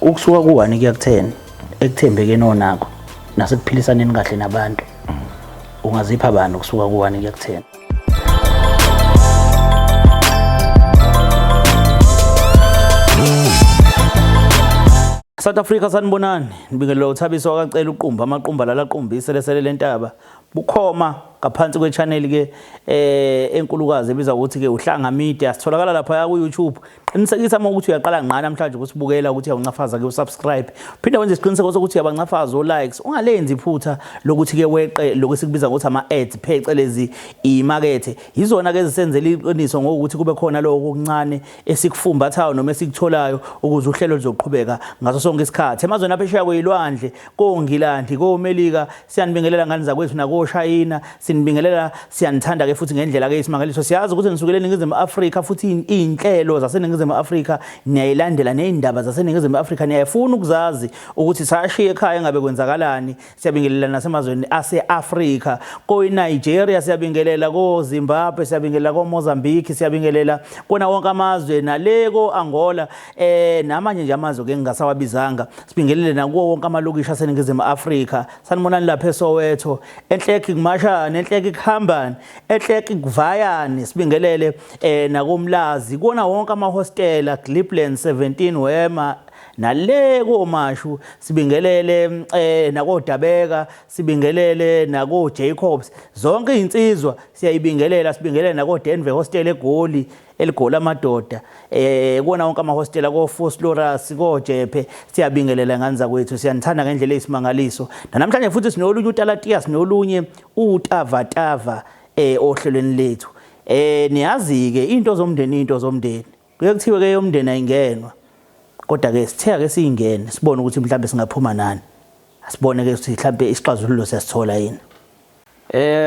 Ukusuka ku-1 kuya ku-10 ekuthembekeni onakho nasekuphilisaneni kahle nabantu, ungazipha bani ukusuka ku-1 kuya ku-10? South Africa, sanibonani. Nibingelela uThabiso wakacela uqumba amaqumba lalaqumba iselesele lentaba bukhoma ngaphansi kwe-channel ke enkulukazi ebizwa ukuthi ke uHlanga Media. Sitholakala lapha ku YouTube. Qinisekisa uma ukuthi uyaqala ngqa namhlanje ukusibukela ukuthi uyawuncafaza ke usubscribe. Phinde wenze isiqiniseko sokuthi uyabancafaza o likes. Ungalenzi iphutha lokuthi ke weqe lokho esikubiza ngokuthi ama ads, phecelezi imakethe. Yizona ke ezisenzela iqiniso ngokuthi kube khona lokho okuncane esikufumbathayo noma esikutholayo ukuze uhlelo luzoqhubeka ngaso sonke isikhathi. Emazweni aphesheya kwezilwandle, koNgilandi, koMelika, siyanibingelela ngani zakwethu, nakoShayina sinibingelela, siyanithanda ke futhi ngendlela ke isimangaliso. Siyazi ukuthi nisukele eNingizimu Afrika futhi iy'nhlelo zaseNingizimu Afrika niyayilandela, ney'ndaba zaseNingizimu Afrika niyayifuna ukuzazi ukuthi sashiya ekhaya engabe kwenzakalani. Siyabingelela nasemazweni ase-Afrika, koyiNigeria siyabingelela, koZimbabwe siyabingelela, koMozambique siyabingelela, kona wonke amazwe nale ko-Angola namanye nje amazwe ke ngingasawabizanga. Sibingelele nakuwo wonke amalokishi aseNingizimu Afrika. Sanibonani lapha eSoweto, enhleki kumashani, enhleki kuhambani, enhleki kuvayani. Sibingelele nakoMlazi, kuwona wonke amahostela, Glebelands 17 Wema nale koMashu, sibingelele nakoDabeka, sibingelele nako Jacobs, zonke izinsizwa siyayibingelela. Sibingelele nako Denver Hostel eGoli, eligola amadoda, kuwona wonke amahostela ko Vosloorus, ko Jeppe, siyabingelela ngani zakwethu, siyanithanda ngendlela eyisimangaliso. Namhlanje futhi sinolunye utalatiya, sinolunye utavatava ohlelweni lethu. Niyazi ke into zomndeni, into zomndeni kuye kuthiwe ke yomndeni ayingenwa, kodwa ke sithe ake siyingene sibone ukuthi mhlambe singaphuma nani, asibone ke ukuthi mhlambe isixazululo siyasithola yini.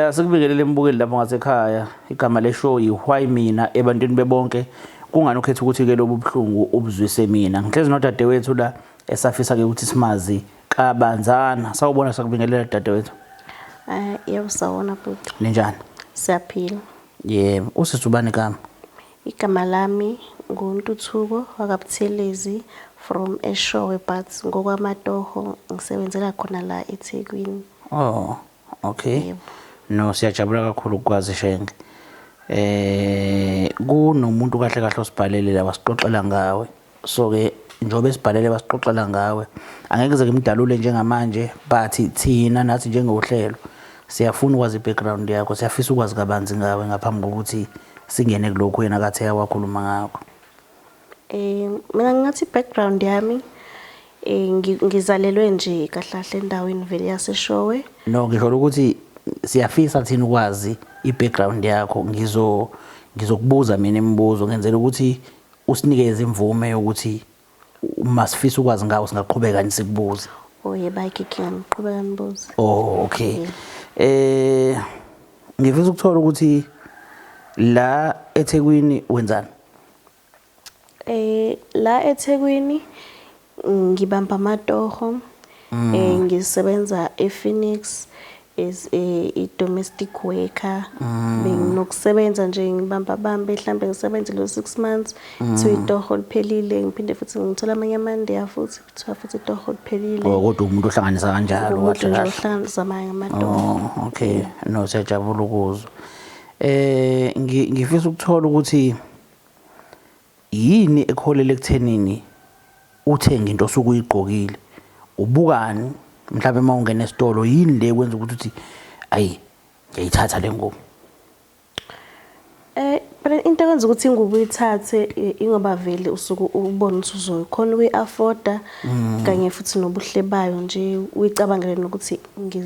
Asikubingelele mbukeli lapho ngasekhaya. Igama le show yi-Why Mina ebantwini bebonke. Kungani ukhetha ukuthi ke lobu buhlungu ubuzwise mina? Ngihlezi nodadewethu la esafisa ke ukuthi simazi kabanzana. Sawubona, sakubingelela dadewethu. Yebo, sawubona bhuti. Ninjani? Siyaphila. Yebo, usisi ubani igama? Igama lami nguNtuthuko wakaButhelezi from eShowe, but ngokwamatoho ngisebenzela khona la eThekwini. Oh, okay. Yebo. No, siyajabula kakhulu ukwazi Shenge. Kunomuntu kahle kahle osibhalele la wasixoxela ngawe. So ke njengoba esibhalele wasixoxela ngawe, angeke ngize ngimdalule njengamanje, but thina nathi njengohlelo siyafuna ukwazi i-background yakho, siyafisa ukwazi kabanzi ngawe ngaphambi kokuthi singene kulokhu yena kathe wakhuluma ngakho. Mina ngingathi i-background yami ngizalelwe nje kahle kahle endaweni vele yaseShowe. No, ngisho ukuthi siyafisa thina ukwazi i-background yakho. Ngizokubuza mina imibuzo ngenzela ukuthi usinikeze imvume yokuthi uma sifisa ukwazi ngawo singaqhubeka nisikubuze. Oh yebo, ayikho inkinga, ngiqhubeka nibuze. Oh, okay. Ngifisa ukuthola ukuthi la eThekwini wenzani? La eThekwini ngibamba amatoho. Ngisebenza ePhoenix as a domestic worker. Benginokusebenza nje ngibamba bambe, mhlambe ngisebenze lo 6 months, kuthiwa itoho liphelile, ngiphinde futhi ngithola amanye amandiya futhi kuthiwa futhi itoho liphelile. Oh, kodwa umuntu ohlanganisa kanjalo Umuntu kahle nje kahle. ohlanganisa amanye amatoho. Oh, okay. No, siyajabula ukuzwa. Ngifisa ukuthola ukuthi yini ekholela ekuthenini uthenge into osuke uyigqokile, ubukani mhlawumbe uma ungena esitolo, yini le kwenza ukuthi uthi ayi ngiyayithatha le ngubo? Phela into ekwenza ukuthi ingubo uyithathe ingoba vele usuke ubona ukuthi uzokhona ukuyi-afforda, kanye futhi nobuhle bayo nje, uyicabangele nokuthi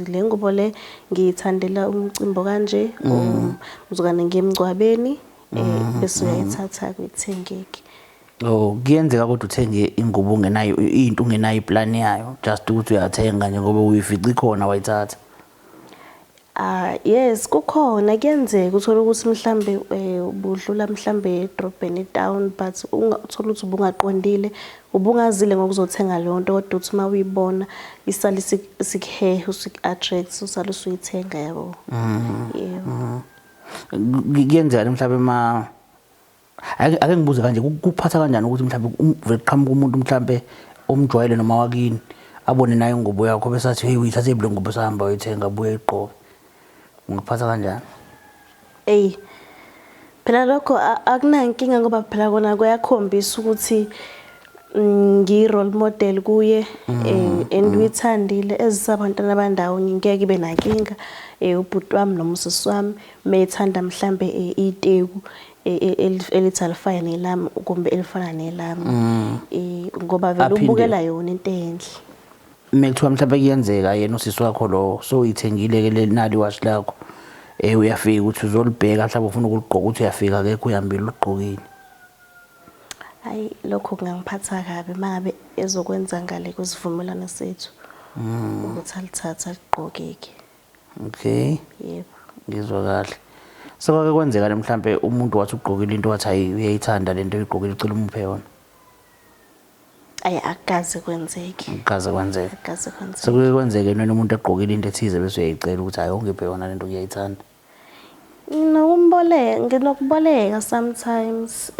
le ngubo le ngiyithandela umcimbi kanje, or ngizokane ngiye emngcwabeni, bese uyayithatha kuyithengeke. Oh, kuyenzeka kodwa uthenge ingubo ungenayo into, ungenayo iplan yayo, just ukuthi uyathenga nje ngoba uyifica ikhona wayithatha? Yes, kukhona kuyenzeka uthole ukuthi mhlambe ubudlula mhlambe edrobheni etown, but uthole ukuthi ubungaqondile, ubungazile ngokuzothenga leyo nto, kodwa uthi uma uyibona isale isikuhehe, usuku-attract, usale usuyithenga yabo. Yebo. Kuyenzeka mhlambe ma ake ngibuze kanje, kuphatha kanjani ukuthi mhlambe vele qhamuka umuntu mhlambe Omjwayele noma wakini abone nayo ingubo yakho bese athi hey uyithathe le ngubo sahamba uyithenga abuye ayigqoke. Ungakuphatha kanjani? Eyi phela lokho akunankinga ngoba phela kona kuyakhombisa ukuthi ngiyi-role model kuye and uyithandile ezisabantwana abandawonye ngeke ibe nankinga ubhuti wami noma usisi wami methanda mhlambe iteku elithi alifane nelami kumbe elifana nelami ngoba vele ubukela yona into enhle. Mekuthiwa mhlawumbe kuyenzeka yena usisi wakho lowo so uyithengile-ke le nali iwashi lakho uyafika ukuthi uzolibheka mhlawumbe ufuna ukuligqoka ukuthi uyafika akekho uyambile uligqokile. Hayi lokho kungangiphatha kabi uma ngabe ezokwenza ngale kwesivumelwano sethu ukuthi alithathe aligqoke-ke. Okay. Yebo. Ngizwa kahle. Sekwake kwenzeka mhlambe umuntu wathi ugqokile into wathi hayi uyayithanda lento oyigqokile ucela umuphe yona. Ayi akukaze kwenzeke. Akukaze kwenzeke. Akukaze kwenzeke. Sekuke kwenzeke noma umuntu egqokile into ethize bese uyayicela ukuthi hayi ungiphe yona lento ngiyayithanda. Nginokumboleka, nginokuboleka sometimes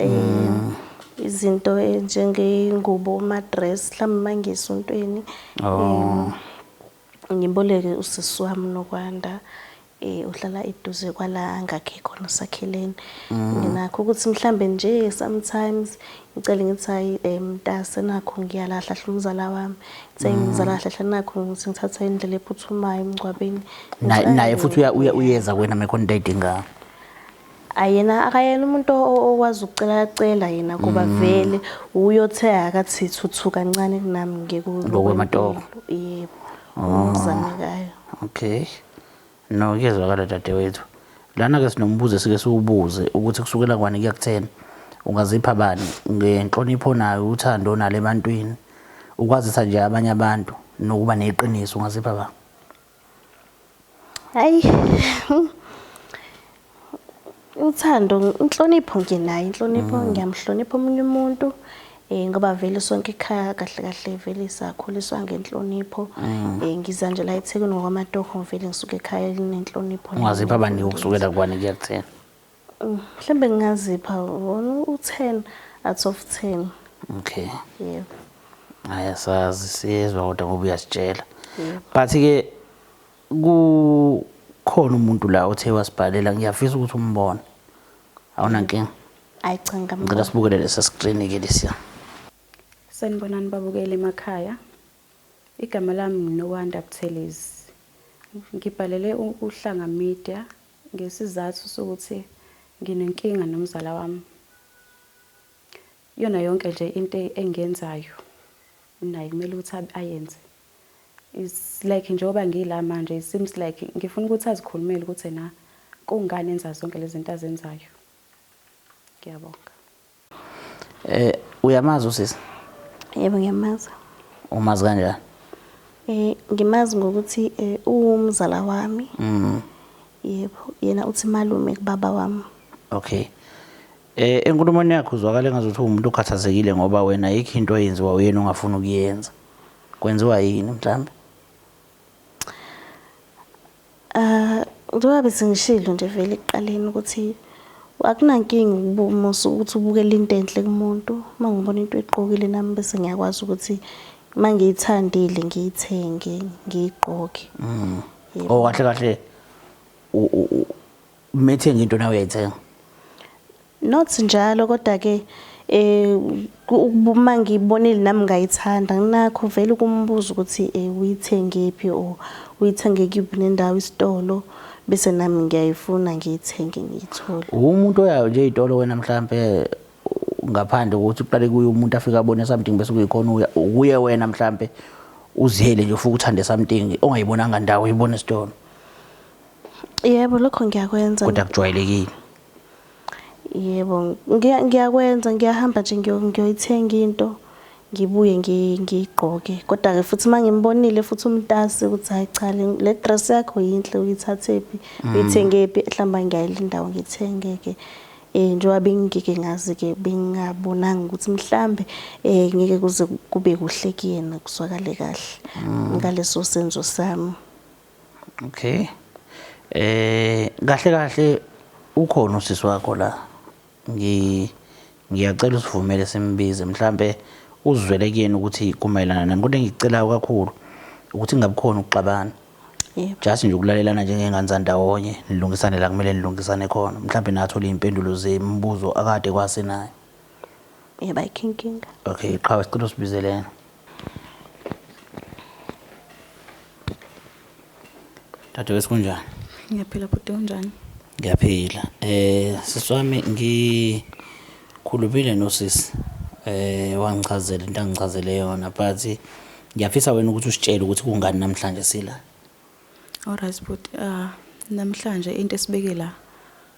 izinto njengey'ngubo, ama-dress mhlawumbe uma ngiya esontweni. Oh. Ngiboleke usisi wami Nokwanda uhlala eduze kwala angakhe khona sakhelene. Nginakho ukuthi mhlambe nje sometimes ngicele ngithi hayi mntase nakho ngiyalahla hle umzala wami. Ngithe ngizala hlahla nakho ngithi ngithatha indlela ephuthumayo emngcwabeni. Naye futhi uyeza kuwena mekhona into ayidingayo. Ayena akayena umuntu okwazi ukucela cela yena kuba vele uyothe akathi thuthu kancane kunami Ngokwematoho. Yebo. Umzamekayo. Okay. No kuyezwakala dadewethu. Lana ke sinombuzo esike siwubuze ukuthi kusukela kwani kuya ku-10 ungazipha bani ngenhlonipho nayo uthando onalo ebantwini ukwazisa nje abanye abantu nokuba neqiniso ungazipha ba? Hayi. Uthando inhlonipho nginayo inhlonipho ngiyamhlonipha omunye umuntu ngoba vele sonke ekhaya kahle kahle vele sakhuliswa ngenhlonipho ngiza nje la eThekwini ngokwamatoho vele ngisuke ekhaya elinenhlonipho. Ungazipha bani ukusukela kwani kuya ku-10? Mhlambe ngingazipha u-10 out of 10. Okay. Yebo. Hayi asazi siyezwa kodwa ngoba uyasitshela. But ke kukhona umuntu la othe wasibhalela ngiyafisa ukuthi umbone. Awunankinga? Hayi cha Ngicela ngambona. sibukele lesa screen ke lesiya. Sanibonani babukeli emakhaya. Igama lami nguNowanda Buthelezi. Ngibhalele uHlanga Media ngesizathu sokuthi nginenkinga nomzala wami. Yona yonke nje into engiyenzayo naye kumele ukuthi ayenze. It's like njengoba ngila manje it seems like ngifuna ukuthi azikhulumele ukuthi na kungani enza zonke lezi zinto azenzayo. Ngiyabonga. Uyamazi usisi? Yebo ngiyamazi. Umazi kanjani? Ngimazi ngokuthi uwumzala wami. Yebo, yena uthi malume kubaba wami. Okay. Enkulumweni yakho uzwakala engazuthi uwumuntu okhathazekile ngoba wena ayikho into oyenziwa uyena ongafuni ukuyenza. Kwenziwa yini mhlambe? Njengoba bese ngishilo nje vele ekuqaleni ukuthi akunankinga ukuthi ubukele into enhle kumuntu. Uma ngibona into egqokile nami bese ngiyakwazi ukuthi uma ngiyithandile ngiyithenge ngiyigqoke. Oh kahle kahle umethenga into nawe uyayithenga? Not njalo kodwa ke uma ngibonile nami ngayithanda nginakho vele ukumbuza ukuthi uyithengephi or uyithenge kuyiphi nendawo isitolo bese nami ngiyayifuna ngiyithenge ngiyithole. Umuntu oyayo nje izitolo wena mhlambe ngaphandle ukuthi uqale kuye umuntu afike abone something bese kuyikhona uya ukuye wena mhlambe uziyele nje ufike uthande something ongayibonanga ndawo uyibona esitolo. Yebo lokho ngiyakwenza. Kodwa kujwayelekile. Yebo ngiyakwenza ngiyahamba nje ngiyoyithenga into ngibuye ngiyigqoke kodwa ke futhi mangimbonile futhi umntasi ukuthi hayi cha le dress yakho yinhle uyithathephi uyithengephi mhlawumbe ngiyayilinda ngithenge ke njengoba bengike ngazi ke bengabonanga ukuthi mhlambe ngeke kuze kube kuhle kuyena kuzwakale kahle ngaleso senzo sami. Okay. Kahle kahle ukhona usisi wakho la. Ngiyacela usivumele simbize mhlambe Uzwele kuyena ukuthi kumayelana nani kodwa engikucelayo kakhulu ukuthi kungabi khona ukuxabana. Yebo. Just nje ukulalelana njengengane zandawonye nilungisane la kumele nilungisane khona. Mhlawumbe nathola iy'mpendulo zemibuzo akade kwasenayo. Yebo ayikho inkinga. Okay, qhawe sicela usibizelene. Dadewethu kunjani? Ngiyaphila bhuti unjani? Ngiyaphila. Sisi wami ngikhulumile nosisi. Wangichazela into angichazele yona but ngiyafisa wena ukuthi usitshele ukuthi kungani namhlanje sila. Alright bhuti, namhlanje into esibeke la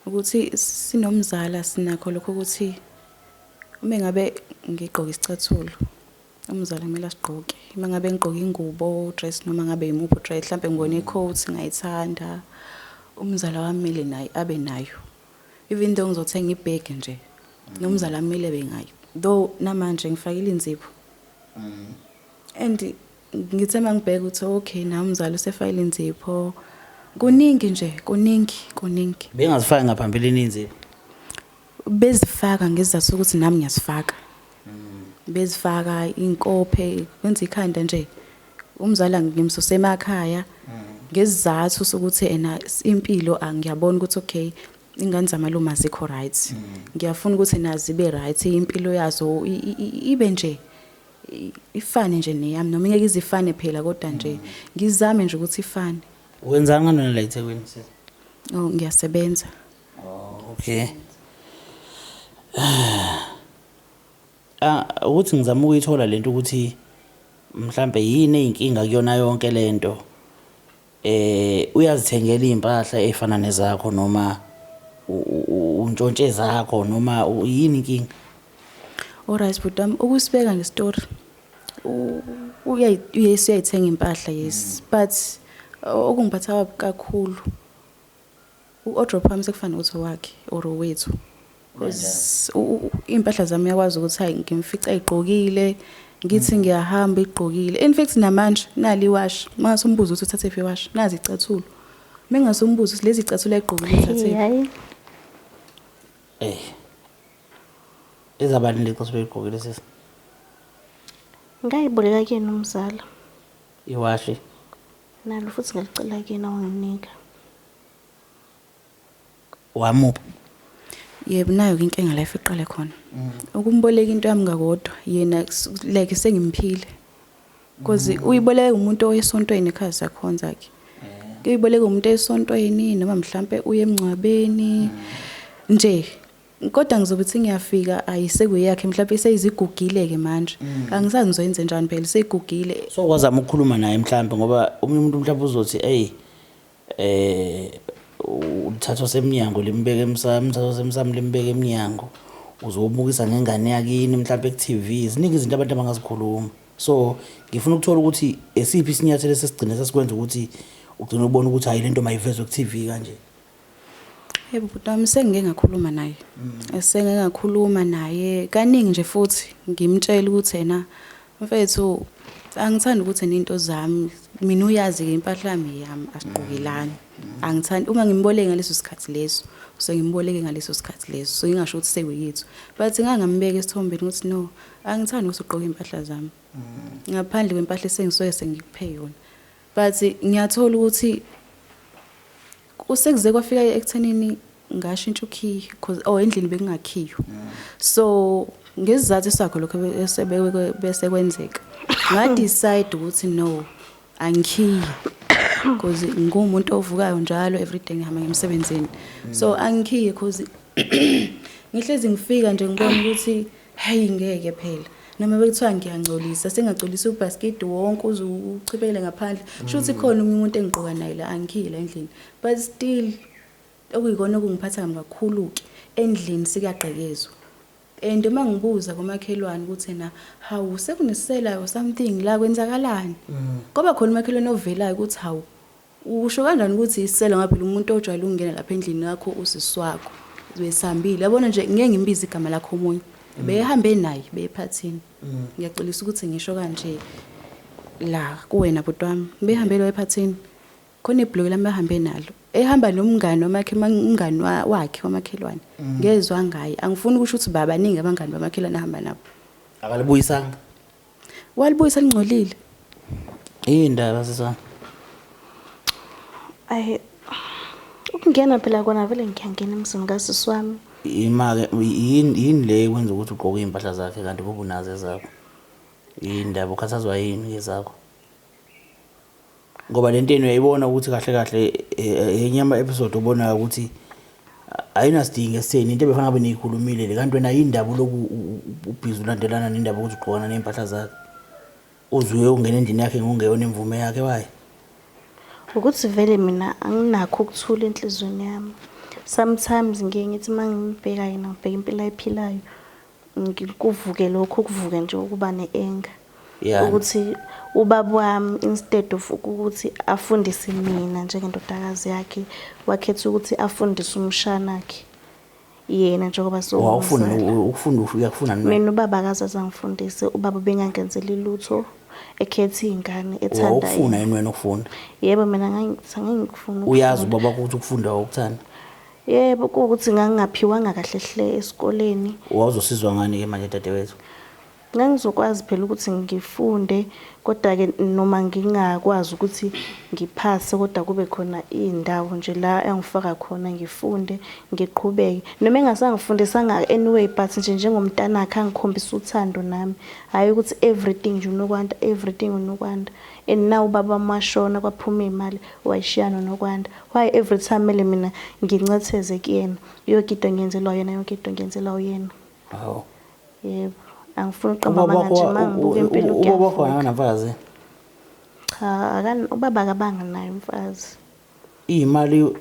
ukuthi sinomzala sinakho lokho ukuthi uma ngabe ngigqoka isicathulo umzala kumele asigqoke. Uma ngabe ngigqoke ingubo, dress noma ngabe yimuphi dress, mhlampe ngibone i-coat ngayithanda, umzala wami kumele naye abe nayo. Even though ngizothenga ibhegi nje, nomzala kumele abe nayo. Though namanje ngifakile inzipho. And ngithe mangibheka ukuthi okay na umzala usefakile inzipho. Kuningi nje, kuningi, kuningi. Bengazifaki ngaphambilini inzipho. Bezifaka ngesizathu sokuthi nami ngiyazifaka. Bezifaka inkophe, kwenza ikhanda nje. Umzala ngimsuse emakhaya ngesizathu sokuthi ena impilo angiyabona ukuthi okay ingane zamalume azikho right. Ngiyafuna ukuthi nazi ibe right impilo yazo ibe nje ifane nje neyami noma ingeke izifane phela kodwa nje ngizame nje ukuthi ifane. Wenzani nganona la eThekwini sisi? Oh ngiyasebenza. Oh okay. Ukuthi ngizama ukuyithola lento ukuthi mhlambe yini eyinkinga kuyona yonke lento. Uyazithengela impahla efana nezakho noma untshontshe zakho noma yini inkinga? Alright bhuti wami ukusibeka ngestory. Uyayithenga impahla yes but okungiphatha kakhulu u-wardrobe wami sekufana ukuthi owakhe or owethu. Because iy'mpahla zami uyakwazi ukuthi hayi ngimfice ey'gqokile ngithi ngiyahamba igqokile. In fact namanje nali iwashi mangase umbuze ukuthi uthathe phi iwashi nazi icathulo. Mengase umbuze ukuthi lezi icathulo ayigqokile uthathe phi. Hayi. Ezabani lecathulo oyigqokile sisi? Ngayiboleka kuyena umzala. Iwashi. Nalo futhi ngalicela kuyena wanginika. Wamupha? Yebo nayo ke inkinga la ifiqale khona. Ukumboleka into yami ngakodwa yena like sengimphile. Because uyiboleka umuntu oyesontweni ekhaya sakhonza ke. Uyiboleka umuntu esontweni noma mhlambe uye emngcwabeni nje. Kodwa ngizobe thi ngiyafika ayisekuyakhe mhlawumbe seyizigugile ke manje. Angisazi ngizoyenza njani phela seyigugile. So wazama ukukhuluma naye mhlambe ngoba omunye umuntu mhlawumbe uzothi hey uthathwa semnyango limbeke emsamo, uthathwa semsamo limbeke emnyango. Uzobukisa ngengane yakini mhlawumbe ku TV. Ziningi izinto abantu abangazikhuluma. So ngifuna ukuthola ukuthi esiphi isinyathelo sesigcine sesikwenza ukuthi ugcine ubona ukuthi hayi lento mayivezwe ku TV kanje. Yebo bhuti wami sengike ngakhuluma naye. Sengike ngakhuluma naye kaningi nje futhi ngimtshela ukuthi yena mfethu angithandi ukuthi nento zami mina uyazi ke impahla yami yami asiqokelani. Angithandi uma ngimboleke ngaleso sikhathi leso so ngimboleke ngaleso sikhathi leso so ngingasho ukuthi sekuyethu. But ngangambeka esithombeni ukuthi no angithandi ukuthi ugqoke impahla zami. Ngaphandle kwempahla esengisuke sengikuphe yona. But ngiyathola ukuthi usekuze kwafika ekuthenini ngashintsha ukhiye because oh endlini bekungakhiyo. So ngesizathu sakho lokho bese kwenzeka nga decide ukuthi no angikhiye because ngumuntu ovukayo njalo everyday ngihamba ngemsebenzini. So angikhiye because ngihlezi ngifika nje ngibona ukuthi hey ngeke phela noma bekuthiwa ngiyangcolisa sengagcolisa ubasket wonke uze uchibele ngaphandle sho ukuthi khona omunye umuntu engigqoka naye la angikhiye la endlini but still okuyikona okungiphatha kakhulu ke endlini sikagqekezwa. And uma ngibuza komakhelwane ukuthi na hawu sekunesela or something la kwenzakalani ngoba khona umakhelwane ovelayo ukuthi hawu usho kanjani ukuthi isela ngoba phela umuntu ojwayele ukungena lapha endlini yakho usisi wakho besihambile yabona nje ngeke ngimbize igama lakho omunye behambe naye bephathini. Ngiyaxolisa ukuthi ngisho kanje la kuwena bhuti wami behambe lo ephathini khona ibhuluke lami bahambe nalo ehamba nomngane wamakhe umngane wakhe wamakhelwane ngezwa ngaye angifuni ukusho ukuthi babaningi abangani bamakhelwane ahamba nabo. Akalibuyisanga? Walibuyisa lingcolile. Indaba sisana. Ayi, ukungena phela kona vele ngiyangena emzini kasisi wami. Ima-ke, yini le ekwenza ukuthi ugqoke iy'mpahla zakhe kanti kube unazo ezakho? Yini ndaba, ukhathazwa yini ngezakho? Ngoba le nto yenu uyayibona ukuthi kahle kahle enye ama-episode obonayo ukuthi ayinasidingo esitheni, into ebefana ngabe niyikhulumile le. Kanti wena yini ndaba uloku ubhizi ulandelana nendaba ukuthi ugqokana ney'mpahla zakhe? Uzuye ungena endlini yakhe ngokungeyona imvume yakhe, wayi? Ukuthi vele mina anginakho ukuthula enhliziyweni yami. Sometimes ngiye ngithi uma ngimbheka yena, ngibheka impilo ayiphilayo, kuvuke lokho, kuvuke nje ukuba ne-anger. Ukuthi ubaba wami instead of ukuthi afundise mina njengendodakazi yakhe, wakhetha ukuthi afundise umshanakhe. Yena njengoba Wawufunda ukufunda, uyakufunda nini? Mina ubaba akaze azangifundise, ubaba bengangenzeli lutho, ekhetha iy'ngane ethanda. Wawufuna yini wena ukufunda? Yebo, mina ngangikufuna. Uyazi ubaba ukuthi ukufunda wawukuthanda? Yebo, kuwukuthi ngangingaphiwanga kahle hle esikoleni. Wawuzosizwa ngani-ke manje dadewethu? Ngangizokwazi phela ukuthi ngifunde, kodwa-ke noma ngingakwazi ukuthi ngiphase, kodwa kube khona iy'ndawo nje la engifaka khona ngifunde ngiqhubeke. Noma engasangifundisanga anyway, but nje njengomntanakhe angikhombise uthando nami. Hhayi ukuthi everything nje uNokwanda, everything uNokwanda. And now ubaba wami washona, kwaphuma iy'mali wayishiya noNokwanda. Why every time kumele mina ngincetheze kuyena? Yonke into ngiyenzelwa yena, yonke into ngiyenzelwa uyena. Hawu. Yebo, angifuni ukuqamba amanga nje uma ngibuka impilo Ubaba wakho akanamfazi? Cha, ubaba akabanga naye umfazi. Iy'mali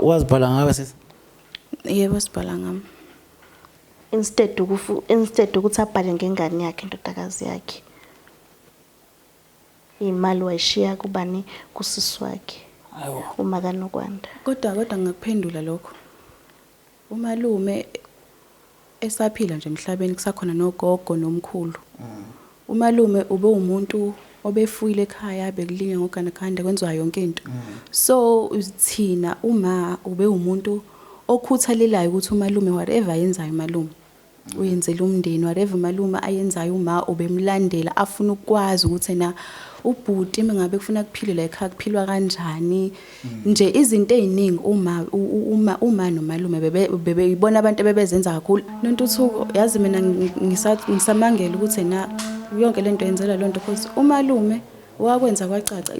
wazibhala ngawe sisi? Yebo, sibhala ngami. Instead ukuthi abhale ngengane yakhe, indodakazi yakhe. Iy'mali wayishiya kubani? Kusisi wakhe. Hayibo. Uma kaNokwanda. Kodwa ngingakuphendula lokho. Umalume esaphila nje emhlabeni kusakhona nogogo nomkhulu. Umalume ube umuntu obefuyile ekhaya, bekulinywa ngogandaganda, kwenziwa yonke into. So thina uma ube umuntu okhuthalelayo ukuthi umalume whatever ayenzayo umalume uyenzela umndeni, whatever umalume ayenzayo uma ubemlandela, afuna ukwazi ukuthi na ubhuti mengabe kufuna kuphilwe la ekhaya kuphilwa kanjani nje, izinto eziningi uma nomalume bebeyibona abantu ebebezenza kakhulu. Nontuthuko, yazi mina ngisamangela ukuthi na yonke lento yenzela lonto, because umalume wakwenza kwacaca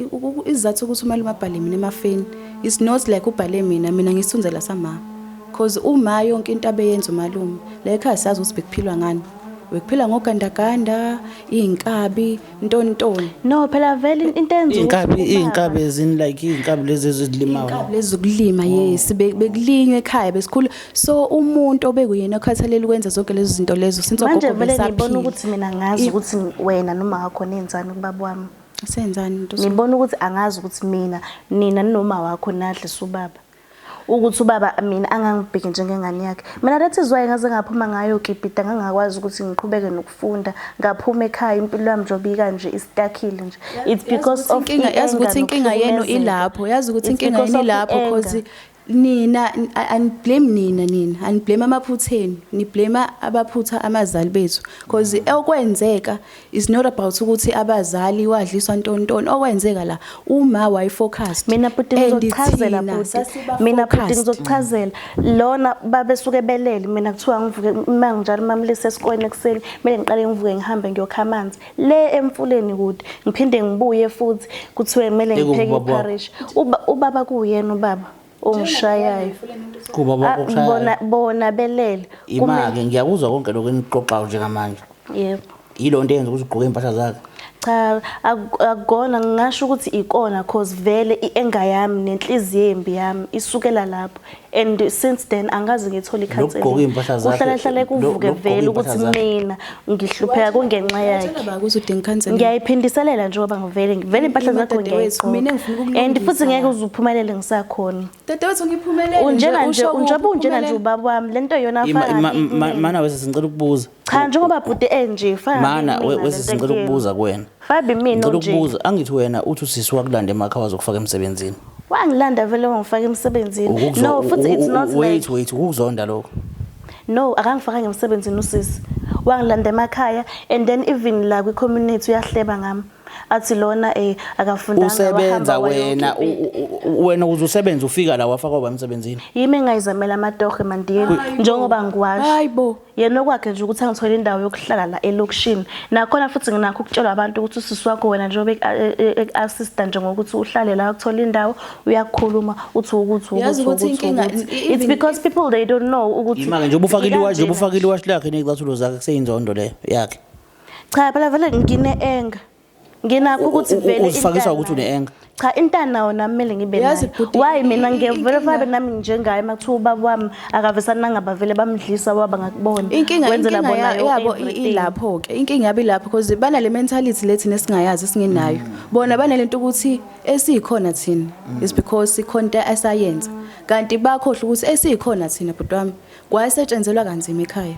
isizathu ukuthi umalume abhale mina emafeni. It's not like ubhale mina, mina ngisithunzela sama, cause uma yonke into abeyenza umalume la ekhaya siyazi ukuthi bekuphilwa ngani, bekuphila ngogandaganda, iy'nkabi, ntontoni. No, phela vele into enza ukuthi Iy'nkabi, iy'nkabi ezini, like iy'nkabi lezi ezilimayo? Iy'nkabi lezi zokulima, yes, bekulinywa ekhaya besikhula. So umuntu obekuyena okhathalela ukwenza zonke lezo zinto lezo since Manje ogogo vele ngibona besaphila. ukuthi mina ngazi ukuthi wena noma wakho nenzani kubaba wami. Senzani into? Ngibona ukuthi angazi ukuthi mina nina noma wakho nadlisa ubaba. Ukuthi ubaba mina angangibheki njengengane yakhe. Mina that is why ngaze ngaphuma ngayo kipita, ngangakwazi ukuthi ngiqhubeke nokufunda, ngaphuma ekhaya, impilo yami njengoba ikanje istakile nje. It's because of inkinga, yazi ukuthi inkinga yenu ilapho, yazi ukuthi inkinga yenu ilapho, cause nina aniblame nina aniblame amaphutha enu, niblame abaphutha amazali bethu, cause okwenzeka is not about ukuthi abazali wadliswa ntontoni. Okwenzeka la, uma wayefocused. Mina bhuti and ngizokuchazela thina bhuti. sasiba Mina bhuti focused. ngizokuchazela. Lona babesuke belele, mina kuthiwa ngivuke uma nginjalo mamlise esikoleni ekuseni, kumele ngiqale ngivuke ngihambe ngiyokha amanzi le emfuleni kude, ngiphinde ngibuye futhi kuthiwe kumele Ekuphi ngipheke ubaba wakho? ipharishi. Ubaba kuyena ubaba ongishayayo. Kuba Ah, wakho okushaya? Bona belele. Ima-ke, ngiyakuzwa konke lokhu enikuxoxayo njengamanje. Yebo. Yilo nto eyenza ukuthi ugqoke iy'mpahla zakhe? Cha, akukona, ngingasho ukuthi ikona, cause vele i-anger yami nenhliziyo embi yami isukela lapho, and since then angaze ngithole Lokugqoka iy'mpahla zakhe- kuhlala hlale kuvuke lokugqoka vele iy'mpahla ukuthi zakhe. mina ngihlupheka kungenxa yakhe. Watshela ba ukuthi udinga counseling? Ngiyayiphindiselela njengoba ngivele ngivele impahla zakho Dadewethu, mina ngiyayigqoka engifuna ukulungisa and futhi ngeke la. uze uphumelele ngisakhona. Dadewethu, ngiphumelele nje, Unjena nje, usho kuphi njengoba unjena nje uphumelele? ubaba wami lento yona afana Mana wese, singicela ukubuza. Cha, njengoba bhuti enje fana Mana mina wese, lento singicela ekuyena. ukubuza kuwena. Fabi mina Ngicela nje. ukubuza, angithi wena uthi usisi wakulanda emakhaya wazokufaka emsebenzini? Wangilanda vele wangifaka emsebenzini. No, futhi it's not Wait, like wait, ukuzonda lokho? No, akangifakanga emsebenzini usisi. Wangilanda emakhaya, and then even la kwi-community uyahleba ngami, athi lona akafundanga, Usebenza wahamba wena wayokipita. wena ukuze usebenze ufika la wafaka uba emsebenzini. Yimi engayizamela amatohe mandiyeni, njengoba ngiwasho. Hayibo. Yena okwakhe nje ukuthi angithole indawo yokuhlala la elokishini. Nakhona futhi nginakho ukutshelwa abantu ukuthi usisi wakho wena njengoba eku-assista nje ngokuthi uhlale la ukuthola indawo, uyakhuluma uthi ukuthi Yazi ukuthi ukuthi ukuthi inkinga, ukuthi. It's even because people they don't know ukuthi Ima-ke njengoba ufakile iwashi, njengoba ngikanjena. ufakile iwashi lakhe ney'cathulo zakhe, kuseyinzondo leyo yakhe. Cha phela vele ngine-anger. Nginakho ukuthi vele Uzifakiswa intana ukuthi une-anger? Cha, intana nami kumele ngibe Yazi nayo. bhuti, Why mina ngivele inkinga- fabe nami njengaye makuthiwa ubaba wami akavesana nangabavele bamdlisa waba ngakubona. Inkinga Wenzela inkinga bona yabo everything. ilapho ke, inkinga yabo ilapho because banale mentality lethi nesingayazi esingenayo. Bona banalento ukuthi esikhona thina is because ikhona into esayenza, kanti bakhohle ukuthi esikhona thina bhuti wami kwasetshenzelwa kanzima ekhaya.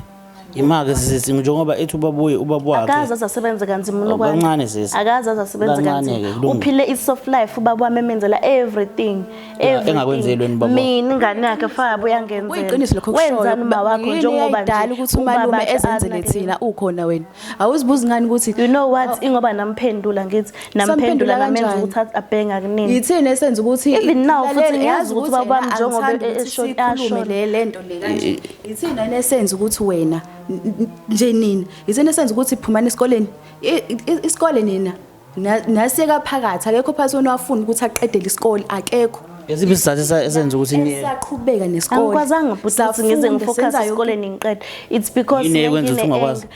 Ima-ke sisi, njengoba ethi ubabuye ubaba wakhe. Akaze azasebenze kanzima Oh, uNokwanda. kancane sisi. Akaze azasebenze Kancane-ke, kanzima. kulungile. Uphile i-soft life ubaba wami emenzela everything. Ya, Everything. engakwenzeli wena ubaba wakho. Mina ingane yakhe faba uyangenzela. Kuyiqiniso lokho okushoyo. Wenzani uma wakho Yini njengoba nje eyayidala ukuthi umalume ubaba ezenzele anakekele? thina ukhona wena awuzibuzi ngani ukuthi You know what, ingoba namphendula ngithi namphendula Samphendula namenza kanjani? ukuthi abhenge ngakunini. Yithini esenza ukuthi Even now futhi Lalela, ngiyazi yazi ukuthi ubaba wami wena njengoba angithandi ukuthi sikhulume ashona. le nto le kanje. Yithini esenza ukuthi wena nje nina, yithini esenza ukuthi phumani esikoleni, isikole nina nasiyeka phakathi, akekho phakathi wena wafuna ukuthi aqedele isikole, akekho. Esiphi isizathu esenza ukuthi niye? Esaqhubeka nesikole. Angikwazanga bhuti ukuthi ngize Safunda, ngifocus senza yonke esikoleni ngiqede. It's because Yini ekwenza ukuthi ungakwazi?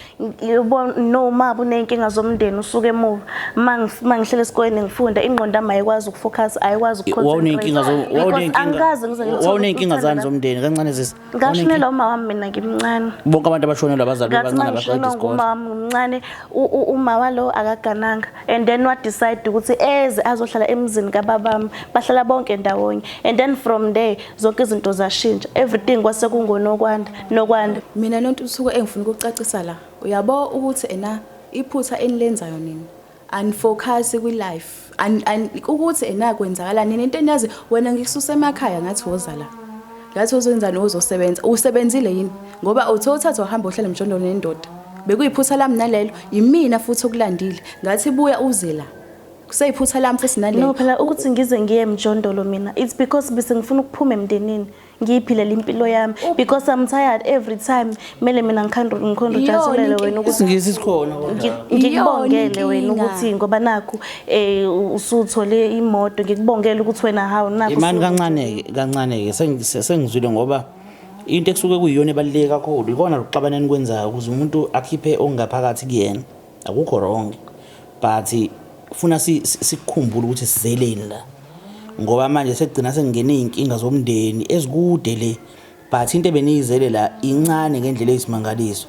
Noma uney'nkinga zomndeni usuke emuva. Uma ngihlele esikoleni ngifunda, ingqondo yami ayikwazi ukufocus, ayikwazi Wawuney'nkinga ukuconcentrate. Because angikaze ngize ngithole wawuney'nkinga uthando zani la. zomndeni? Kancane sisi. Ngashonelwa uma wami mina ngimncane. Bonke abantu abashonelwa abazali Ngathi bebancane uma baqeda ngishonelwa isikole. nguma wami ngimncane, uma walo akagananga, and then wa-decide ukuthi eze azohlala emzini kababami, bahlala bonke ndawonye, and then from there zonke izinto zashintsha, everything kwase kungonokwanda nokwanda. Mina noNtuthuko engifuna ukucacisa la, uyabo ukuthi ena iphutha enilenzayo nina anifocus kwi-life, ukuthi ena kwenzakala nini into eniyazi. Wena ngikususa emakhaya ngathi woza la, ngathi uzoyenzani, uzosebenza, usebenzile yini? Ngoba uthe uthatha uhamba uhlala emjondolo nendoda, bekuyiphutha lami nalelo, yimina futhi okulandile ngathi buya uze la, kuseyiphutha lami futhi nalelo. No phela ukuthi ngize ngiye emjondolo mina, it's because bese ngifuna ukuphuma emndenini, ngiyiphilele impilo yami, because I'm tired every time kumele mina ngikhondojazulele wena ukuthi IsiNgisi sikhona kodwa. Ngikubongele wena Iyona ukuthi ngoba nakhu usuthole imoto, ngikubongele ukuthi wena hawu nakhu Imani kancane-ke, kancane-ke, sengizwile ngoba into ekusuke kuyiyona ebaluleke kakhulu ikona lokuxabana enikwenzayo ukuze umuntu akhiphe okungaphakathi kuyena. Akukho wrong, but funa sikukhumbule ukuthi sizeleni la, ngoba manje sekugcina sekungena iy'nkinga zomndeni ezikude le, but into ebeniyizele la incane ngendlela eyisimangaliso,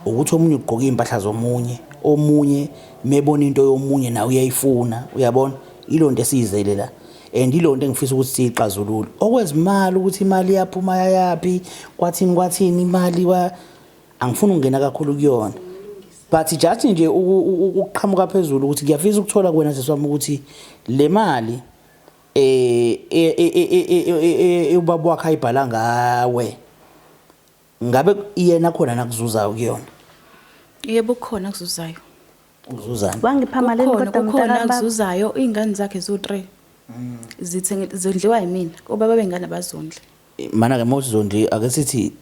ukuthi omunye ugqoka iy'mpahla zomunye, omunye mebona into yomunye nawe uyayifuna, uyabona? Ilo nto esiyizele la and ilo nto engifisa ukuthi siyixazulule. Okwezimali, ukuthi imali iyaphuma yayaphi, kwathini kwathini imali kwa, angifuni ukungena kakhulu kuyona, but just nje ukuqhamuka phezulu ukuthi ngiyafisa ukuthola kuwena sisi wami ukuthi le mali ubaba wakhe ayibhala ngawe, ngabe yena khona nakuzuzayo kuyona? Yebo, kukhona kuzuzayo. Uzuzani? Wangipha malini Kukhona kodwa kukhona mntakababa? akuzuzayo, iy'ngane zakhe ziwu-3 zithenge zondliwa yimina, obaba bengane abazondli. Mana-ke mawuthi zondli, ake sithi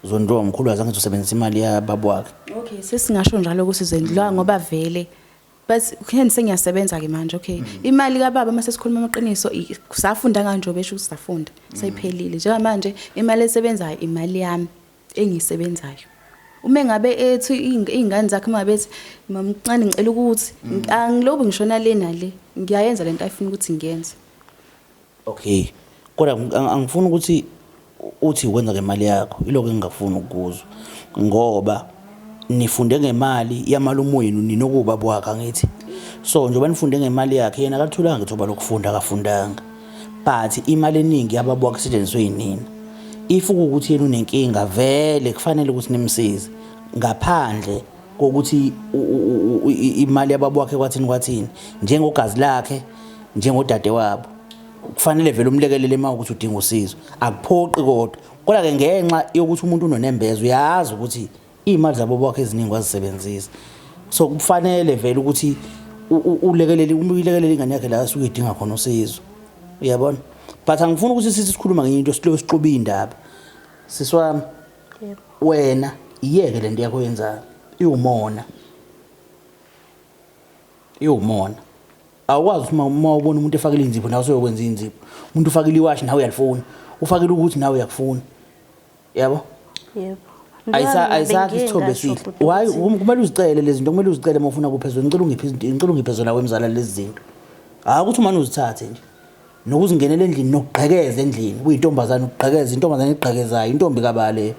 zondliwa umkhulu, azange usebenzisa imali yababa wakhe. Okay, sesingasho njalo ukuthi zondliwa ngoba vele but hence sengiyasebenza-ke manje. Okay, imali kababa uma sesikhuluma amaqiniso, safunda kanje besho ukuthi safunda seyiphelile. Njengamanje imali esebenzayo imali yami engiyisebenzayo. Uma ngabe ethi iy'ngane zakhe, uma bethi mamncane ngicela ukuthi angilobu ngishona le nale, ngiyayenza lento ayifuna ukuthi ngiyenze. Okay, kodwa angifuni ukuthi uthi wenza ngemali yakho, iloko engingafuni ukukuzwa, ngoba nifunde ngemali yamalume wenu ninokuba wakhe, angithi? So njengoba nifunde ngemali yakhe, yena akalitholanga ithuba lokufunda, akafundanga, but imali eningi yababa wakhe isetshenziswe yinina. If kuwukuthi yena unenkinga vele kufanele ukuthi nimsize, ngaphandle kokuthi imali yababa wakhe kwathini kwathini, njengogazi lakhe, njengodade wabo, kufanele vele umlekelele uma ukuthi udinga usizo. Akuphoqi kodwa-ke ngenxa yokuthi umuntu unonembeza, uyazi ukuthi Iy'mali zabo bakho eziningi wazisebenzisa. So kufanele vele ukuthi ulekelele uyilekelele ingane yakhe la asuke idinga khona usizo. Uyabona? But angifuni ukuthi sithi sikhuluma ngenye into silobe sixube indaba. Sisi wami Yebo. wena iyeke lento yakho oyenzayo. Iwumona. Iwumona. Awukwazi ukuthi uma ubona umuntu efakile inzipho nawe usuyokwenza inzipho. Umuntu ufakile iwashi nawe uyalifuna. Ufakile ukuthi nawe uyakufuna. Yabo? Yebo. Ayisakho isithombe esihle. Why kumele uzicele lezi zinto, kumele uzicele uma ufuna kuphezulu. Ngicela ungiphe izinto, ngicela ungiphe zona wemzala lezi zinto. Hayi ukuthi umane uzithathe nje. Nokuzingenela endlini nokugqekeza endlini, kuyintombazane ukugqekeza, intombazane egqekezayo, intombi kabale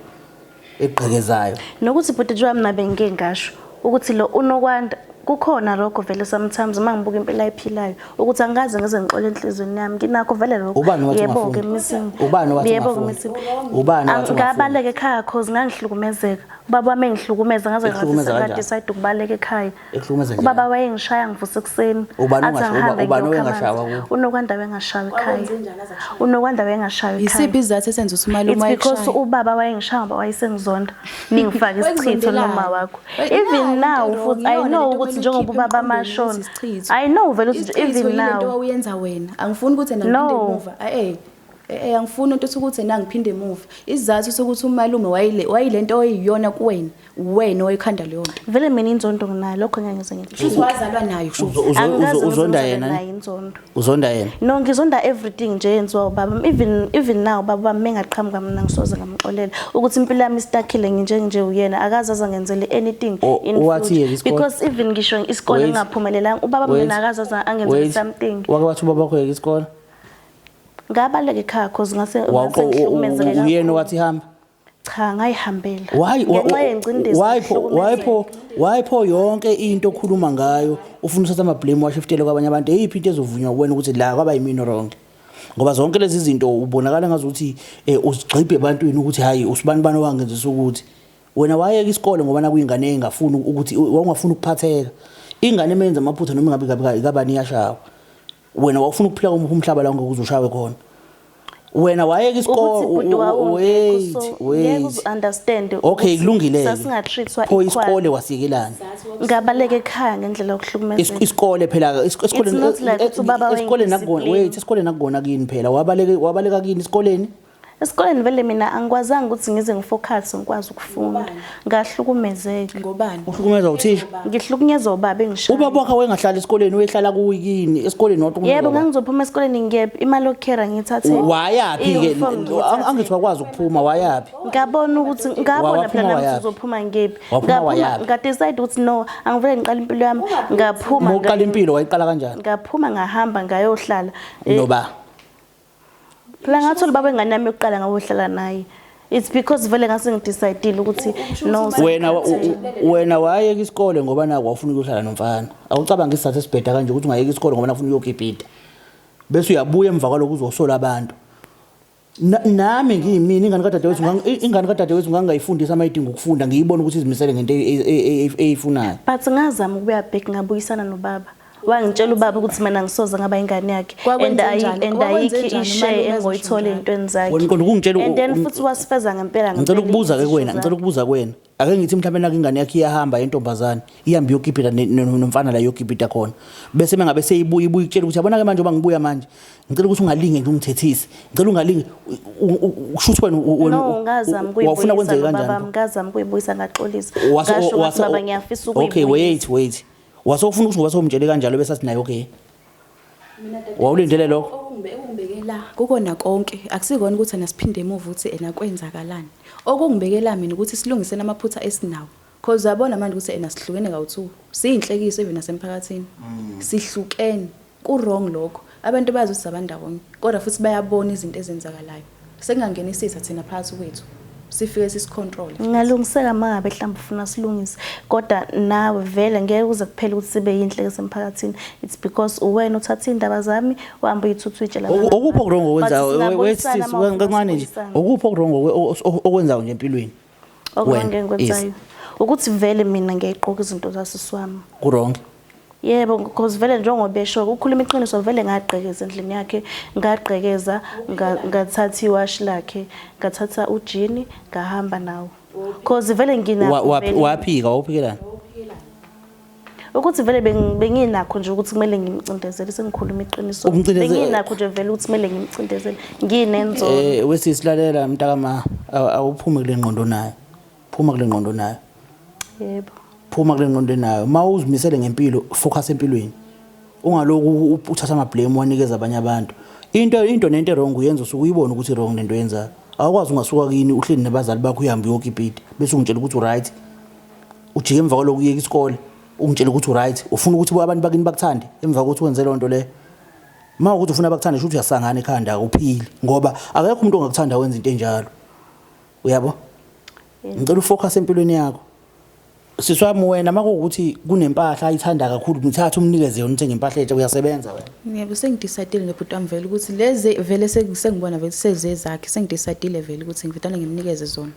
egqekezayo. Nokuthi bhuti njengoba mina bengike ngasho ukuthi lo unokwanda kukhona lokho vele sometimes uma ngibuka impilo ayiphilayo ukuthi angikaze ngize ngixole enhliziyweni yami nginakho vele lokho. Ubani owathi Yebo-ke ungafundi? missing. Ubani owathi Yebo-ke ungafundi? missing. Ubani owathi ungafundi? Ngabaleka ekhaya cause ngangihlukumezeka. Ubaba wami engihlukumeza ngaze Ekuhlukumeza kanjani? ngadecide ukubaleka ekhaya. Ekuhlukumeza njani? Ubaba wayengishaya ngivuse ekuseni. Ubani Athi angihambe ubani ngiyokha owengashawa amanzi. kuwe? Unokwanda wayengashaywa ekhaya. Kwakwenzenjani aze akushaye? Unokwanda wayengashaywa ekhaya. Yisiphi isizathu esenza ukuthi umalume It's because wayekushaya? ubaba wayengishaya ngoba wayesengizonda. Ningifake isichitho Wayekuzondelani? noma wakho. Wait, Even nayo now into futhi wrong, I iyona know lento ukuthi okumele njengoba uyikhiphe ubaba emqondweni mashona. ukuthi isichitho. I know vele ukuthi Isichitho even yile nto now. wawuyenza wena. Angifuni ukuthi ena No. ngiphinde emuva. Eh eh angifuni into ukuthi ena ngiphinde emuva. Isizathu sokuthi umalume wayile wayilento oyiyona kuwena, wena owayikhanda leyo nto. Vele mina inzondo nginayo lokho ngeke ngize ngikuphike. Shuthi wazalwa nayo shuthi. Angikaze ngize Uzonda ngizalwe yena ne? nayo inzondo. Uzonda yena. No ngizonda everything nje yenziwa ubaba even now ubaba wami mengaqhamuka mina ngisoze ngamxolela ukuthi impilo yami istakile nginje nje uyena akaze aze angenzele anything in Owathi future. yeka isikole? Because even ngisho isikole Wait. ngingaphumelelanga ubaba Wait. mina akaze aze angenzele Wait. something. Wake wathi ubaba wakho yeka isikole? Ngabaleka ekhaya cause ngase ngihlukumezeke Uyena kakhulu. owathi hamba. Cha ngayihambela. Why Ngenxa yengcindezi why pho why pho why pho yonke into okhuluma ngayo ufuna uthatha ama blame washiftele kwabanye abantu eyiphi into ezovunywa kuwena ukuthi la kwaba yimina wrong ngoba zonke lezi zinto ubonakala ngazuthi uzigxibhe ebantwini ukuthi hayi usibani bani owangenzisa ukuthi wena wayeka isikole ngoba nakuyingane engafuni ukuthi wawungafuni ukuphatheka ingane emenza amaphutha noma ngabe ngabe kabani iyashawa wena wawufuna ukuphila komuphi umhlaba la ongeke uze ushawe khona wena wayeka Ukuthi bhuti isikole wawungekho wait so ngeke wait uze understand okay ukuthi kulungile sasingatreat-wa pho equal. isikole wasiyekelani Ngabaleka ekhaya ngendlela yokuhlukumezeka. Isikole phela isikole It's not like ukuthi ubaba isikole nakugona wayengidiscipline. wait isikole nakugona kini phela wabaleka wabaleka kini esikoleni Esikoleni vele mina angikwazanga ukuthi ngize ngifocus ngikwazi ukufunda. Ngahlukumezeka. Ngobani? Uhlukumezwa uthisha. Ngihlukunyezwa ubaba engishaya. Ubaba wakho wayengahlali esikoleni uyehlala kuyini esikoleni wahlukunyezwa. Yebo ngangizophuma esikoleni ngiyephi imali yokukhera ngiyithathe. Wayaphi ke I-uniform ngiyithathe. angithi wakwazi ukuphuma wayaphi? Ngabona ukuthi ngabona Waphuma phela nami ukuthi wayaphi? uzophuma ngephi. Waphuma Ngaphuma wayaphi? ngadecide ukuthi no angivele ngiqale impilo yami ngaphuma Uma uqala impilo wayiqala kanjani? ngaphuma ngahamba ngayohlala. Noba Phela ngathola ubaba wengane yami yokuqala ngayohlala naye. It's because vele ngase ngidecidile ukuthi no wena wena wayeka isikole ngoba naku wawufuna ukuyohlala nomfana. Awucabangi isizathu esibheda kanje ukuthi ungayeka isikole ngoba nafuna ukuyokipita. Bese uyabuya emva kwalokho uzosola abantu. Nami ngiyimina ingane kadadewethu ingane kadadewethu ngangayifundisa uma idinga ukufunda ngiyibona ukuthi izimisele ngento eyifunayo. But ngazama ukubuya back ngabuyisana nobaba. Wangitshela ubaba ukuthi mina ngisoze ngaba ingane yakhe and ayikho ishare engoyithola ey'ntweni zakhe. Wena uqonda ukungitshela And then futhi wasifeza ngempela Ngicela ukubuza ke kuwena, ngicela ukubuza kuwena. Ake ngithi mhlawumbe nake ingane yakhe iyahamba yentombazane, ihambe iyokipita nomfana la iyokipita khona. Bese mengabe seyibuya ibuya ikutshela ukuthi yabona ke manje uba ngibuya manje, ngicela ukuthi ungalinge nje ungithethise. Ngicela ungalinge usho ukuthi wena wena No, ngazama wawufuna ukuyibuyisa kwenzeke nobaba, kanjani? ngazama ukuyibuyisa ngaxolisa. Wase- Ngasho ngathi wase- baba ngiyafisa Okay, ukuyibuyisa. wait, wait. Wase ufuna ukuthi ngoba sewumtshele kanjalo bese athi naye okay. Wawulindele lokho? Okungibekela kukona konke akusikona ukuthi ena siphinde emuva ukuthi ena kwenzakalani. Okungibekela mina ukuthi silungise namaphutha esinawo. Cause uyabona manje ukuthi ena sihlukene kawu-two. Siyinhlekiso even nasemphakathini. Sihlukene. Ku-wrong lokho. Abantu bazi ukuthi sabandawonye kodwa futhi bayabona izinto ezenzakalayo. Sekungangena isitha thina phakathi kwethu. Sifike sisicontrol. Ngingalungiseka uma ngabe mhlawumbe ufuna silungise kodwa nawe vele ngeke uze kuphele ukuthi sibe yinhlekisa emphakathini. It's because uwena uthatha iy'ndaba zami uhambe uyithutha uyitshela abanye Okuphi okuwrong abantu. okwenzayo? But Wait singabuyisana sis, uma ufuna kancane nje. sibuyisane. Okuphi okuwrong okwenzayo nje empilweni? Okuwrong Wena, engikwenzayo yes. ukuthi vele mina ngiyayigqoka izinto zasisi wami. Ku-wrong. Yebo, because vele njengoba esho ukukhuluma iqiniso vele ngagqekeza endlini yakhe, ngagqekeza ngathatha iwashi lakhe, ngathatha ujini ngahamba nawo. Cause vele nginakho vele. Waphika, wawuphikelani? Ukuthi vele benginakho nje ukuthi kumele ngimcindezele, sengikhuluma iqiniso. Benginakho nje vele ukuthi kumele ngimcindezele, nginenzondo. Eh wesisilalela mntakama, awuphume kule ngqondo nayo. Phuma kule ngqondo nayo. Yebo. Phuma kule ngqondo nayo. Uma uzimisele ngempilo, focus empilweni. Ungaloku uthatha ama blame wanikeza abanye abantu. Into nento wrong uyenza usuke uyibona ukuthi wrong lento yenza. Awukwazi ungasuka kini uhleli nabazali bakho uhambe uyokipita bese ungitshela ukuthi uright. Ujike emva kwalokho uyeka isikole ungitshela ukuthi uright. Ufuna ukuthi abantu bakini bakuthande emva kokuthi wenze lonto le. Uma ukuthi ufuna bakuthande shuthi uyasangana ekhanda awuphili ngoba akekho umuntu ongakuthanda wenza into enjalo. Uyabo? Ngicela ufocus empilweni yakho. Sisi wami wena makuwukuthi kunempahla ayithanda kakhulu ngithatha umnikeze yona uthenge impahla entsha uyasebenza wena. Yebo, sengidecidile nobhuti wami vele ukuthi lezi vele sengibona vele sezezakhe, sengidecidile vele ukuthi ngivele ngimnikeze zona.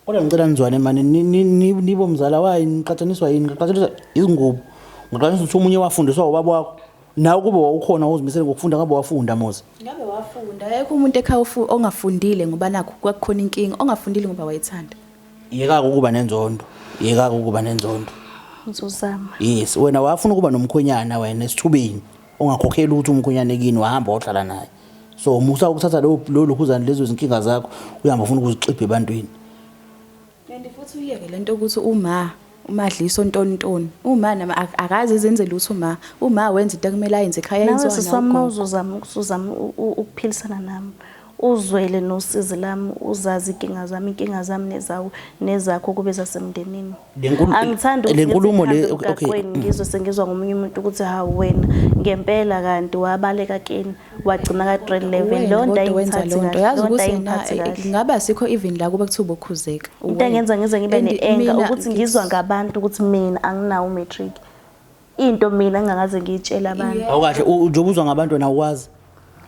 Kodwa ngicela nizwane mani nibo mzala wayi niqhathaniswa yini? Niqhathaniswa izingubo. Ngiqhathaniswa ukuthi omunye wafundiswa ubaba wakho. Nawe kube wawukhona uzimisele ngokufunda ngabe wafunda Muzi. Ngabe wafunda. Akekho umuntu ekhaya ongafundile ngoba nakho kwakukhona inkinga, ongafundile ngoba wayethanda. Yeka ukuba nenzondo. Yeka ukuba nenzondo. Ngizozama. Yes, wena wafuna ukuba nomkhwenyana wena esithubeni ongakhokheli ukuthi umkhwenyana kini wahamba wahlala naye. So musa ukuthatha lo lokhuzana lezo zinkinga zakho uyahamba ufuna ukuzixibha ebantwini. And futhi uyeke lento ukuthi uma umadliso ntontoni uma nama akaze zenze lutho uma wenza into ekumele ayenze ekhaya yenziwa nawe. Sisi wami uzozama usuzama ukuphilisana nami uzwele nosizi lami uzazi inkinga zami inkinga zami nezawo nezakho kube zasemndenini. Angithandi le nkulumo le okay ngizwe sengizwa ngomunye umuntu ukuthi hawu wena ngempela kanti wabaleka kini wagcina ka grade 11 leyo nto ayingiphathi kahle. Yazi ukuthi ngaba sikho even la kuba kuthiwa ubokhuzeka. Into engenza ngize ngibe ne-anger ukuthi ngizwa ngabantu ukuthi mina anginawo umatric. Into mina engingakaze ngiyitshele abantu. Awukahle njengoba uzwa ngabantu wena awukwazi.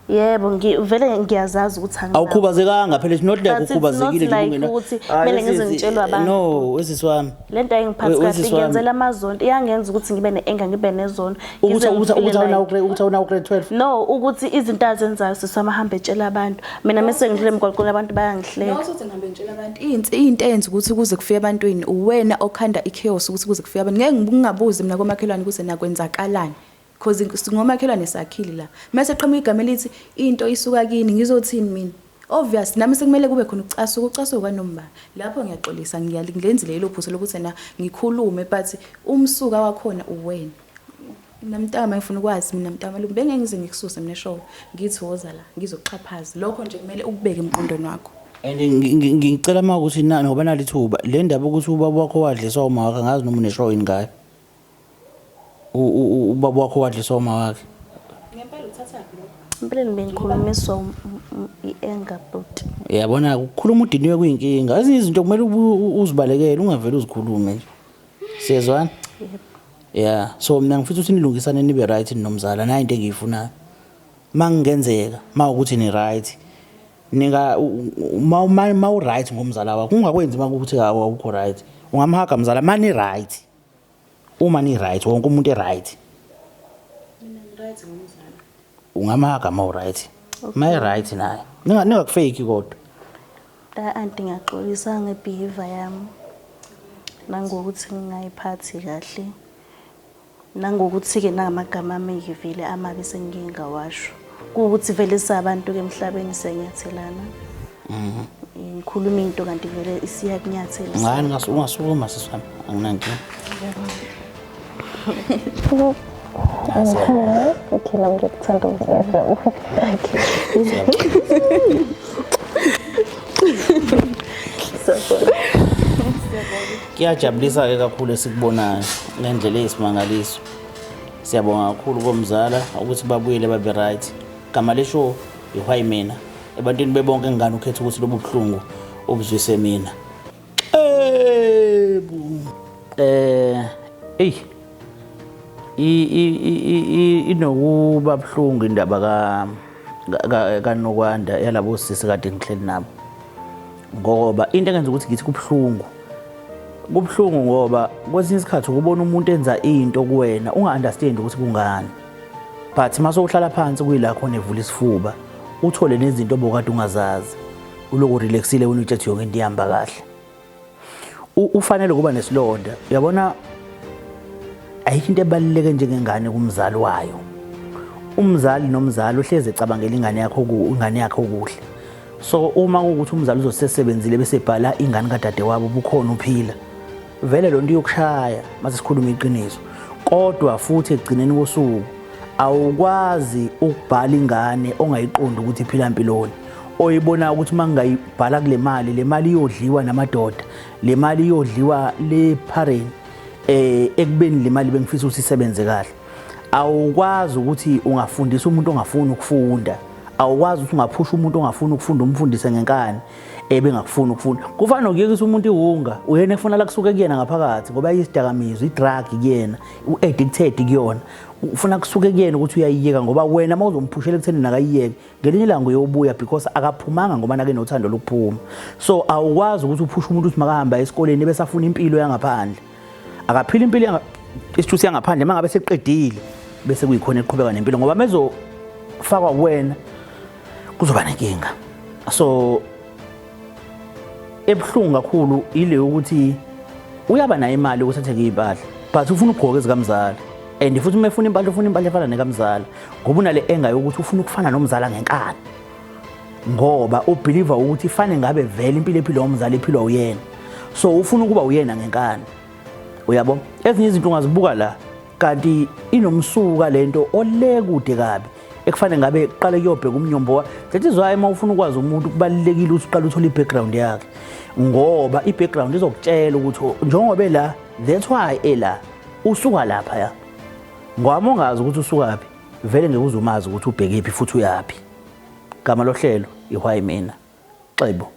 Yebo, vele ngiyazazi ukuthi anginawo. Awukhubazekanga phela it's not like ukhubazekile nje ungena. Ukuthi kumele ngize ngitshelwe abantu. No, wesisi wami. Le nto ayingiphathi kahle ingenzela amazondo, iyangenza ukuthi ngibe ne-anger ngibe nezondo. Ukuthi ukuthi ukuthi awunawo grade ukuthi awunawo grade 12. No, ukuthi izinto azenzayo sisi wami ahambe etshela abantu. Mina mese ngidlule emgwaqweni abantu bayangihleka. No, uthi ngihambe ngitshela abantu. Into eyenza ukuthi kuze kufike ebantwini uwena okhanda ichaos ukuthi kuze kufike abantu. Ngeke ngingabuzi mina komakhelwane ukuthi nakwenzakalani. Because ngomakhelwane sakhile la. Mase qhamuka igama elithi into isuka kini ngizothini mina? Obvious nami sekumele kube khona ukucasuka, ukucasuka noma lapho ngiyaxolisa ngilenzile lelo phutha lokuthi na ngikhulume but umsuka wakhona uwena. Mina mntama ngifuna ukwazi mina mntama lo bengeke ngize ngikususe mina eshow ngithi woza la ngizokuxhaphaza lokho nje kumele ukubeke emqondweni wakho. And ngicela uma ukuthi na ngoba nalithuba le ndaba ukuthi ubaba wakho wadliswa uma wakhe angazi noma uneshow yini ngayo. Ubaba wakho wadliswa uma wakhe. Ngempela uthathaphi lokho? Empeleni bengikhulumiswa i-anger bhuti. Uyabona ukukhuluma udiniwe kuyinkinga. Ezinye izinto kumele uzibalekele ungavele uzikhulume nje. Siyezwana? Yebo. Yeah, so mina ngifisa ukuthi nilungisane nibe right nomzala nayi into engiyifunayo. Mangingenzeka mawukuthi ni right nika ma u right ngomzala wakho ungakwenzi makuthi awukho right. Ungamhaga mzala mani right. Uma ni right wonke umuntu e right. Mina ngi right ngomzala. Ungamhaga ma u right. Ma right naye. Ningakufake kodwa. La anti ngiyaxolisa ngebehavior yami. Nangokuthi ngingayiphathi kahle. Nangokuthi ke namagama ami ngivile amabi sengingawasho. Kuwukuthi vele sabantu ke emhlabeni siyanyathelana. Ngikhuluma into kanti vele isiyakunyathela. Ngani ungasukuma sisi wami anginankinga. Okay, nami ngiyakuthanda umzala. Kuyajabulisa-ke kakhulu esikubonayo ngendlela eyisimangaliso. Siyabonga kakhulu komzala ukuthi babuyele babe right. Gama leshow ihwayi mina. Ebantwini bebonke ngani ukhetha ukuthi lobu buhlungu ubuzwise mina. Ebu. Ey. Inokuba buhlungu indaba ka kaNokwanda yalabo sisi kade ngihleli nabo. Ngoba into engenza ukuthi ngithi kubuhlungu. Kubuhlungu ngoba kwesinye isikhathi ukubona umuntu enza into kuwena unga-understand ukuthi kungani. But mase uhlala phansi kuyila khona evula isifuba uthole nezinto obokade ungazazi. Uloku relaxile wena utshethe yonke into ihamba kahle. Ufanele ukuba nesilonda. Uyabona, ayikho into ebaluleke njengengane kumzali wayo. Umzali nomzali uhlezi ecabangela ingane yakho, ingane yakhe okuhle. So uma kuwukuthi umzali uzosesebenzile bese ebhala ingane kadadewabo bukhona uphila, vele lo nto iyokushaya mase sikhuluma iqiniso. Kodwa futhi ekugcineni kosuku awukwazi ukubhala ingane ongayiqondi ukuthi iphila mpiloni, oyibona ukuthi uma ngingayibhala kule mali, le mali iyodliwa namadoda, le mali iyodliwa le parent, ekubeni le mali bengifisa ukuthi isebenze kahle. Awukwazi ukuthi ungafundisa umuntu ongafuni ukufunda. Awukwazi ukuthi ungaphusha umuntu ongafuni ukufunda, umfundise ngenkani ebengakufuni ukufunda. Kufana nokuyekisa umuntu iwunga, uyena efuna la kusuke kuyena ngaphakathi, ngoba iyisidakamizwa, i-drug kuyena, u-addicted kuyona. Ufuna kusuke kuyena ukuthi uyayiyeka, ngoba wena uma uzomphushela ekutheni nakayiyeke, ngelinye ilanga uyobuya, because akaphumanga ngoba nake nothando lokuphuma. So awukwazi ukuthi uphushe umuntu ukuthi makahamba esikoleni bese afuna impilo yangaphandle. Akaphila impilo isithusi yangaphandle, uma ngabe seqedile bese kuyikhona eqhubeka nempilo, ngoba mezofakwa kuwena kuzoba nenkinga. So ebuhlungu kakhulu ile ukuthi uyaba nayo imali ukuthi athenge iy'mpahla, but ufuna ukugqoka ezikamzala, and futhi uma efuna impahla, ufuna impahla efana nekamzala, ngoba unale enga yokuthi ufuna ukufana nomzala ngenkani, ngoba ubelieve ukuthi ifane ngabe vele impilo ephilwa umzali ephilwa uyena. So ufuna ukuba uyena ngenkani, uyabo. Ezinye izinto ungazibuka la, kanti inomsuka lento ole kude kabi ekufanele ngabe kuqale kuyobheka umnyombo. That is why uma ufuna ukwazi umuntu, kubalulekile ukuthi uqale uthole i-background yakhe, ngoba i-background izokutshela ukuthi njengoba la, that's why ela usuka lapha ya, ngoba uma ungazi ukuthi usukaphi, vele ngeke uze umazi ukuthi ubhekephi futhi uyaphi. Gama lohlelo ihwayi mina xebo.